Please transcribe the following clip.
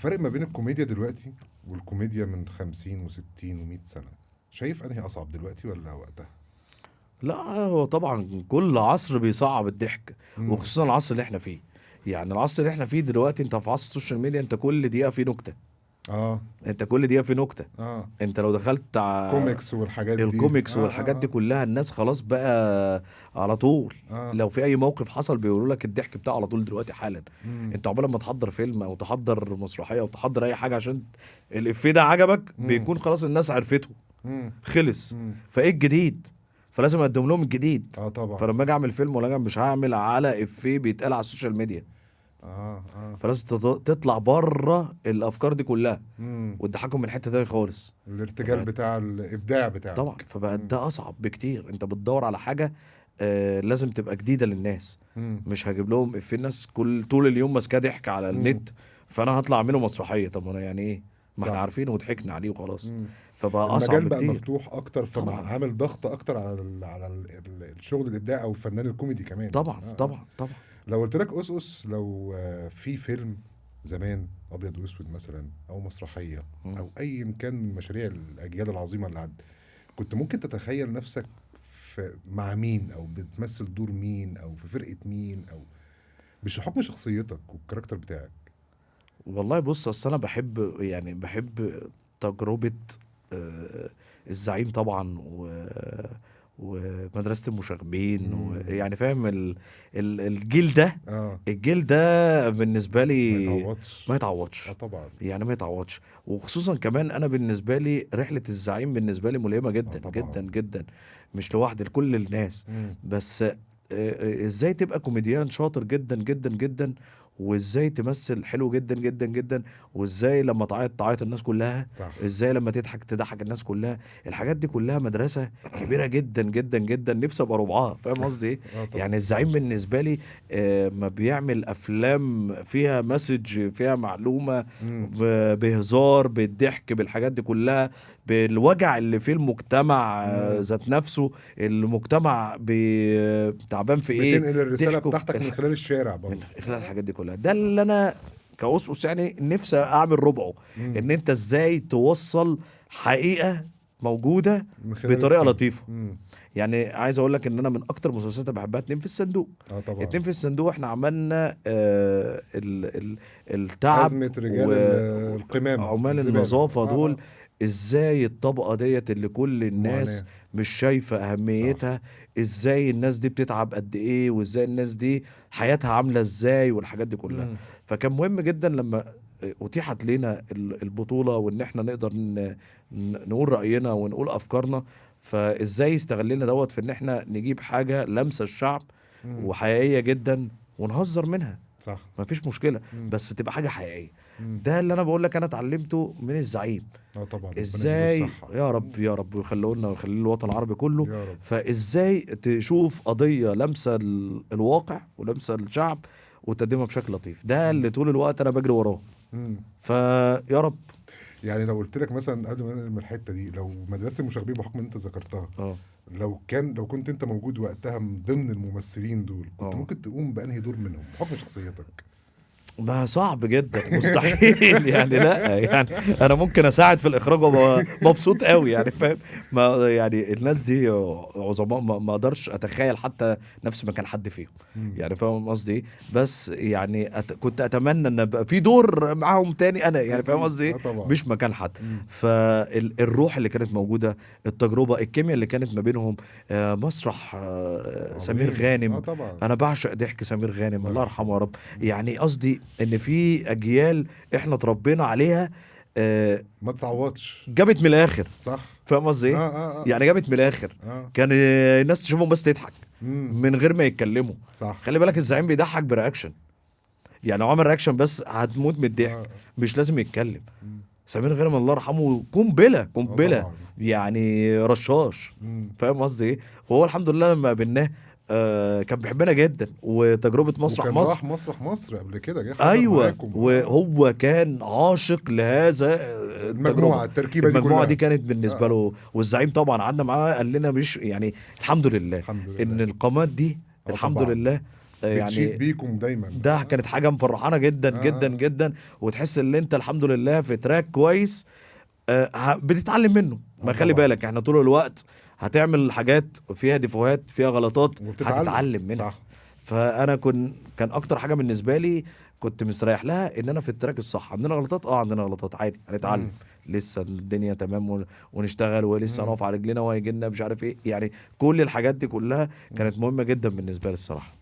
الفرق ما بين الكوميديا دلوقتي والكوميديا من 50 و60 و100 سنة، شايف انهي اصعب دلوقتي ولا وقتها؟ لا هو طبعا كل عصر بيصعب الضحك، وخصوصا العصر اللي احنا فيه. يعني العصر اللي احنا فيه دلوقتي انت في عصر ال social media، انت كل دقيقة في نكتة. انت كل دقيقة في نكتة. انت لو دخلت كوميكس والحاجات دي، الكوميكس والحاجات دي كلها، الناس خلاص بقى على طول. لو في اي موقف حصل بيقولوا لك الضحك بتاعه على طول دلوقتي حالا. انت عقبال ما تحضر فيلم او تحضر مسرحية او تحضر اي حاجة عشان الافيه ده عجبك، بيكون خلاص الناس عرفته. خلص. فايه الجديد؟ فلازم اقدم لهم الجديد. طبعا. فلما اجي اعمل فيلم ولا مش هعمل على افيه بيتقال على ال social media. فلازم تطلع بره الافكار دي كلها وتضحكهم من حتة تانية خالص. الارتجال بتاع الابداع بتاعك طبعا. فبقى ده اصعب بكتير. انت بتدور على حاجة لازم تبقى جديدة للناس. مش هجيب لهم افيه الناس كل طول اليوم ماسكاه ضحك على النت، فانا هطلع اعمله مسرحية. طب انا يعني ايه؟ ما احنا عارفينه وضحكنا عليه وخلاص. فبقى اصعب المجال بقى بكتير. مفتوح اكتر، فعامل ضغط اكتر على الشغل الابداعي او الفنان الكوميدي كمان. طبعا. طبعا طبعا. لو قلت لك أسس، لو في فيلم زمان ابيض واسود مثلا، او مسرحية، او اي كان من مشاريع الاجيال العظيمة اللي عدت، كنت ممكن تتخيل نفسك مع مين، او بتمثل دور مين، او في فرقه مين، او مش حكم شخصيتك وال character بتاعك؟ والله بص، اصل انا بحب تجربه الزعيم طبعا، ومدرسة المشاغبين، يعني فاهم الجيل ده. الجيل ده بالنسبة لي ما يتعوضش. طبعا. يعني ما يتعوضش. وخصوصا كمان انا بالنسبة لي رحله الزعيم بالنسبة لي ملهمة جدا. جدا جدا، مش لوحدي، لكل الناس. بس ازاي تبقى كوميديان شاطر جدا جدا جدا، وازاي تمثل حلو جدا جدا جدا، وازاي لما تعيط تعيط الناس كلها، ازاي لما تضحك تضحك الناس كلها. الحاجات دي كلها مدرسة كبيرة جدا جدا جدا، نفسي ابقى ربعها. فاهم قصدي ايه؟ يعني الزعيم بالنسبة لي ما بيعمل افلام فيها message، فيها معلومة، بهزار، بالضحك، بالحاجات دي كلها، بالوجع اللي في المجتمع ذات نفسه. المجتمع تعبان في ايه، بتنقل الرسالة بتاعتك من خلال الشارع برضه، من خلال الحاجات دي كلها. ده اللي انا كأسس يعني نفسي اعمل ربعه. ان انت ازاي توصل حقيقة موجودة بطريقة لطيفة. يعني عايز اقول لك ان انا من اكتر المسلسلات اللي بحبها اتنين في الصندوق. طبعا. اتنين في الصندوق احنا عملنا التعب، ازمة رجال القمامة، عمال النظافة دول. ازاي الطبقة ديت اللي كل الناس مش شايفة اهميتها، ازاي الناس دي بتتعب قد ايه، وازاي الناس دي حياتها عاملة ازاي، والحاجات دي كلها. فكان مهم جدا لما اتيحت لنا البطولة، وان احنا نقدر نقول رأينا ونقول افكارنا. فازاي استغلنا دوت في ان احنا نجيب حاجة لمسة الشعب وحقيقية جدا ونهزر منها. صح. مفيش مشكلة، بس تبقى حاجة حقيقية. ده اللي انا بقول لك انا اتعلمته من الزعيم. طبعا. ازاي يا رب يا رب ويخليه لنا ويخلي الوطن العربي كله. فازاي تشوف قضية لمسة الواقع ولمسة الشعب وتقدمها بشكل لطيف. ده اللي طول الوقت انا بجري وراه. فيا رب. يعني لو قلت لك مثلا قبل ما ننقل من الحتة دي، لو مدرسه المشاغبين بحكم انت ذكرتها، لو كنت انت موجود وقتها من ضمن الممثلين دول، كنت ممكن تقوم بانهي دور منهم بحكم شخصيتك؟ ما صعب جدا، مستحيل. يعني لا، يعني انا ممكن اساعد في الاخراج وابقى مبسوط قوي، يعني فاهم؟ ما يعني الناس دي عظماء، ما اقدرش اتخيل حتى نفس مكان حد فيهم. يعني فاهم قصدي ايه؟ بس يعني كنت اتمنى ان ابقى في دور معاهم تاني انا، يعني فاهم قصدي ايه؟ مش مكان حد. فالروح اللي كانت موجودة، التجربة، الكيمياء اللي كانت ما بينهم، مسرح سمير غانم. انا بعشق ضحك سمير غانم، الله يرحمه يا رب. يعني قصدي ان في اجيال احنا اتربينا عليها ما تعوضش، جابت من الاخر. صح. فاهم قصدي ايه؟ يعني جابت من الاخر. كان الناس تشوفهم بس تضحك من غير ما يتكلموا. صح. خلي بالك الزعيم بيضحك ب reaction، يعني لو عمل reaction بس هتموت من الضحك. مش لازم يتكلم. سمير غانم الله يرحمه قنبلة قنبلة، يعني رشاش. فاهم قصدي ايه؟ وهو الحمد لله لما قابلناه كان بيحبنا جدا. وتجربه مسرح مصر، راح مسرح مصر قبل كده، جه ايوه، وهو كان عاشق لهذا المجموعة، التركيبة دي المجموعة دي كانت بالنسبة له. والزعيم طبعا قعدنا معاه قال لنا مش يعني الحمد لله، الحمد لله ان القامات دي الحمد لله بتشيد يعني بيكم دايما. ده كانت حاجة مفرحانه جدا جدا جدا، وتحس ان انت الحمد لله في track كويس، بتتعلم منه. ما خلي طبعا. بالك احنا طول الوقت هتعمل حاجات فيها ديفوهات، فيها غلطات، وبتتعلم. هتتعلم منها. صح. فانا كان اكتر حاجة بالنسبة لي كنت مستريح لها ان انا في ال track الصح. عندنا غلطات، عندنا غلطات عادي، هنتعلم. لسه الدنيا تمام ونشتغل ولسه هنقف على رجلينا وهيجي لنا مش عارف ايه، يعني كل الحاجات دي كلها كانت مهمة جدا بالنسبة لي الصراحة.